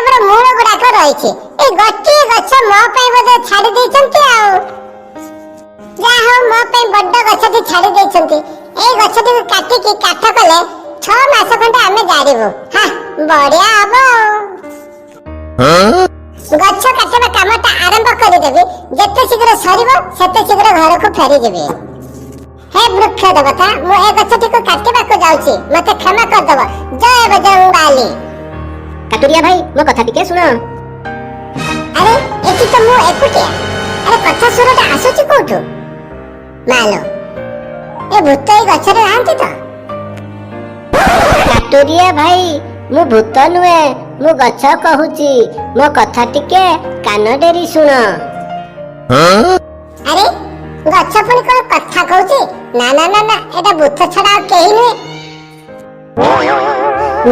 ତମର ମୂଳ ଗୁଡାକ ରହିଛି। ଏଇ ଗୋଟିଏ ଗଛ ମୋ ପାଇଁ ବୋଧେ ଛାଡି ଦେଇଛନ୍ତି। ଆଉ ଯାହା ହଉ, ମୋ ପାଇଁ ବଡ ଗଛଟି ଛାଡି ଦେଇଛନ୍ତି। ଏଇ ଗଛଟିକୁ କାଟିକି କାଠ କଲେ 6 ମାସ ଖଣ୍ଡେ ଆମେ ଜାରିବୁ। ହଁ, ବଢିଆ ହବ। ଆଉ ଗଛ କାଟିବା କାମଟା ଆରମ୍ଭ କରିଦେବି। ଯେତେ ଶୀଘ୍ର ସରିବ, ସେତେ ଶୀଘ୍ର ଘରକୁ ଫେରିଯିବି। ହେ ବୃକ୍ଷ ଦେବତା, ମୁଁ ଏ ଗଛଟିକୁ କାଟିବାକୁ ଯାଉଛି, ମତେ କ୍ଷମା କରିଦବ। ଜୟ ବଜରଙ୍ଗବାଲି। କାଟୁରିଆ ଭାଇ, ମୋ କଥା ଟିକେ ଶୁଣ। ଆରେ, ଏଠି ତ ମୁଁ ଏକୁଟିଆ। ଆରେ, କଥା ସୁରଟା ଆସୁଛି କୋଉଠୁ? ମାଲୋ, ଏ ଭୂତ ଏଇ ଗଛରେ ନାହାନ୍ତି ତ? କାଟୁରିଆ ଭାଇ, ମୁଁ ଭୂତ ନୁହେଁ, ମୁଁ ଗଛ କହୁଛି। ମୋ କଥା ଟିକେ କାନ ଡେରି ଶୁଣ। ଆରେ, ଗଛ ପୁଣି କଣ କଥା କହୁଛି? ନା ନା ନା ନା, ଏଟା ଭୂତ ଛଡା ଆଉ କେହି ନୁହେଁ।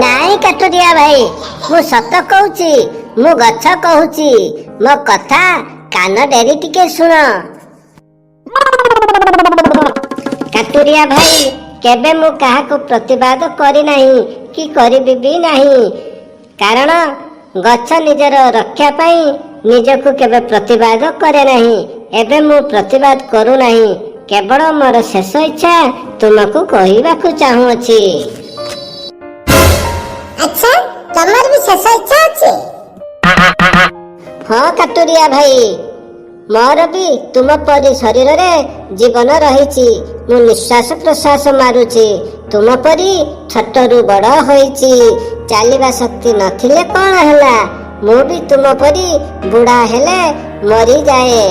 ନାଇଁ କାଟୁରିଆ ଭାଇ, ମୁଁ ସତ କହୁଛି। ମୁଁ ଗଛ କହୁଛି। ମୋ କଥା କାନ ଡେରି ଟିକେ ଶୁଣ। କାଟୁରିଆ ଭାଇ, କେବେ ମୁଁ କାହାକୁ ପ୍ରତିବାଦ କରିନାହିଁ କି କରିବି ବି ନାହିଁ। କାରଣ ଗଛ ନିଜର ରକ୍ଷା ପାଇଁ ନିଜକୁ କେବେ ପ୍ରତିବାଦ କରେ ନାହିଁ। ଏବେ ମୁଁ ପ୍ରତିବାଦ କରୁନାହିଁ, କେବଳ ମୋର ଶେଷ ଇଚ୍ଛା ତୁମକୁ କହିବାକୁ ଚାହୁଁଅଛି। ଆଚ୍ଛା, ତମର ବି ଶେଷ ଇଚ୍ଛା ଅଛି? ହଁ କାଟୁରିଆ ଭାଇ, ମୋର ବି ତୁମ ପରି ଶରୀରରେ ଜୀବନ ରହିଛି। ମୁଁ ନିଶ୍ୱାସ ପ୍ରଶ୍ୱାସ ମାରୁଛି। ତୁମ ପରି ଛୋଟରୁ ବଡ ହୋଇଛି। ଚାଲିବା ଶକ୍ତି ନଥିଲେ କଣ ହେଲା, ମୁଁ ବି ତୁମ ପରି ବୁଢା ହେଲେ ମରିଯାଏ।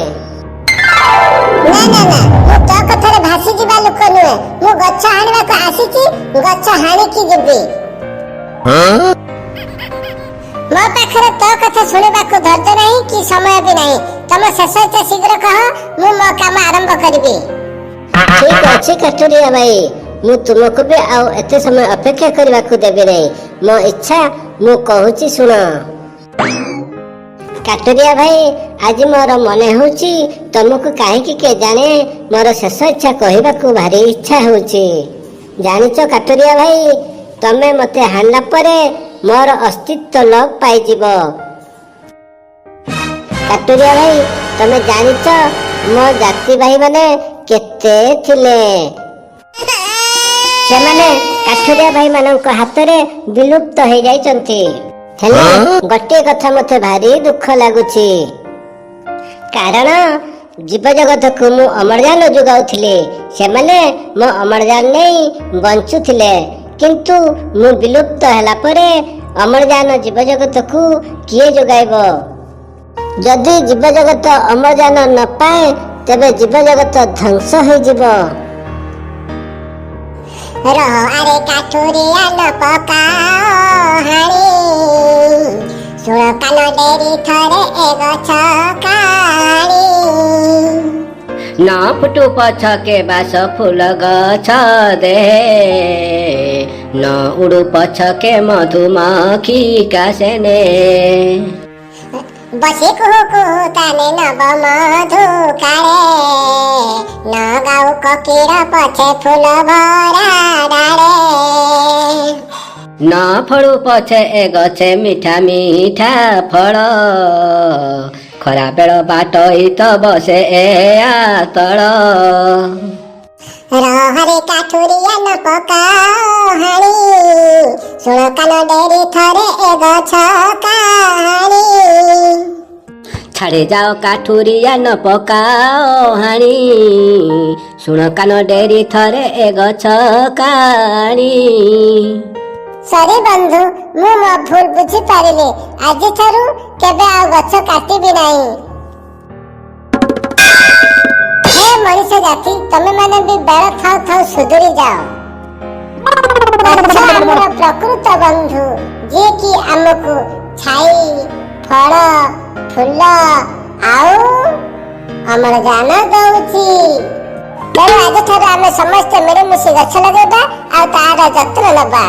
ନା ନା ନା, ମୁଁ ତୋ କଥାରେ ଭାସିଯିବା ଲୋକ ନୁହେଁ। ମୁଁ ଗଛ ହାଣିବାକୁ ଆସିଛି, ଗଛ ହାଣିକି ଯିବି। ମୋ ପାଖରେ ତୋ କଥା ଶୁଣିବାକୁ ଧୈର୍ଯ୍ୟ ନାହିଁ କି ସମୟ ବି ନାହିଁ। ତମ ଶେଷ ଇଚ୍ଛା ଶୀଘ୍ର କହ, ମୁଁ ମୋ କାମ ଆରମ୍ଭ କରିବି। ଠିକ ଅଛି କାଟୁରିଆ ଭାଇ, ମୁଁ ତୁମକୁ ବି ଆଉ ଏତେ ସମୟ ଅପେକ୍ଷା କରିବାକୁ ଦେବି ନାହିଁ। ମୋ ଇଚ୍ଛା ମୁଁ କହୁଛି, ଶୁଣ। କାଟୁରିଆ ଭାଇ, ଆଜି ମୋର ମନେ ହେଉଛି, ତମକୁ କାହିଁକି କେ ଜାଣେ ମୋର ଶେଷ ଇଚ୍ଛା କହିବାକୁ ଭାରି ଇଚ୍ଛା ହେଉଛି। ଜାଣିଛ କାଟୁରିଆ ଭାଇ, ତମେ ମତେ ହାଣିଲା ପରେ ମୋର ଅସ୍ତିତ୍ୱ ଲୋପ ପାଇଯିବ। କାଟୁରିଆ ଭାଇ, ତମେ ଜାଣିଛ ମୋ ଜାତି ଭାଇ ମାନେ କେତେ ଥିଲେ? ସେମାନେ କାଠୁରିଆ ଭାଇ ମାନଙ୍କ ହାତରେ ବିଲୁପ୍ତ ହେଇଯାଇଛନ୍ତି। ହେଲେ ଗୋଟିଏ କଥା ମତେ ଭାରି ଦୁଃଖ ଲାଗୁଛି। କାରଣ ଜୀବଜଗତକୁ ମୁଁ ଅମ୍ଳଜାନ ଯୋଗାଉଥିଲି, ସେମାନେ ମୋ ଅମ୍ଳଜାନ ନେଇ ବଞ୍ଚୁଥିଲେ। କିନ୍ତୁ ମୁଁ ବିଲୁପ୍ତ ହେଲା ପରେ ଅମ୍ଳଜାନ ଜୀବଜଗତକୁ କିଏ ଯୋଗାଇବ? ଯଦି ଜୀବଜଗତ ଅମ୍ଳଜାନ ନ ପାଏ, ତେବେ ଜୀବଜଗତ ଧ୍ୱଂସ ହେଇଯିବ। ରହ ଆରେ କାଠୁରିଆ, ନ ପକାଅ ହାଣି। ଶୁଣ କାନ ଡେରି ଥରେ ଏ ଗଛ କାହାଣୀ। ନ ଫୁଟୁ ପଛକେ ବାସ ଫୁଲ ଗଛ ଦେହେ, ନ ଉଡୁ ପଛକେ ମଧୁମାଖି କାସେନେ। ବସି କୁହୁ କୁହୁ ତାନେ ନବ ମଧୁ କାଳେ, ନ ଗାଉ କୋକିଳ ପଛେ ଫୁଲ ଭରା ଡାଳେ। ନ ଫଳୁ ପଛେ ଏ ଗଛେ ମିଠା ମିଠା ଫଳ, ଖରା ବେଳ ବାଟୋଇ ତ ବସେ ଏ ତଳ। ରହରେ କାଠୁରିଆ, ନ ପକାଅ ହାଣି। ଶୁଣ କାନ ଡେରି ଥରେ ଏ ଗଛ କାହାଣୀ। ଛାଡ଼ି ଯାଅ କାଠୁରିଆ, ନ ପକାଅ ହାଣି। ଶୁଣ କାନ ଡେରି ଥରେ ଏ ଗଛ କାହାଣୀ। ସରି ବନ୍ଧୁ, ମୁଁ ମୋ ଭୁଲ ବୁଝିପାରିଲି। ଆଜିଠାରୁ କେବେ ଆଉ ଗଛ କାଟିବି ନାହିଁ। ହେ ମଣିଷ ଜାତି, ତମେ ମାନେ ବି ବେଳ ଥାଉ ଥାଉ ସୁଧୁରି ଯାଅ। ଗଛ ଆମର ପ୍ରକୃତ ବନ୍ଧୁ, ଯିଏକି ଆମକୁ ଛାଇ, ଫଳ, ଫୁଲ ଆଉ ଅମ୍ଳଜାନ ଦଉଛି। ତେଣୁ ଆଜିଠାରୁ ଆମେ ସମସ୍ତେ ମିଳିମିଶି ଗଛ ଲଗେଇବା ଆଉ ତାର ଯତ୍ନ ନେବା।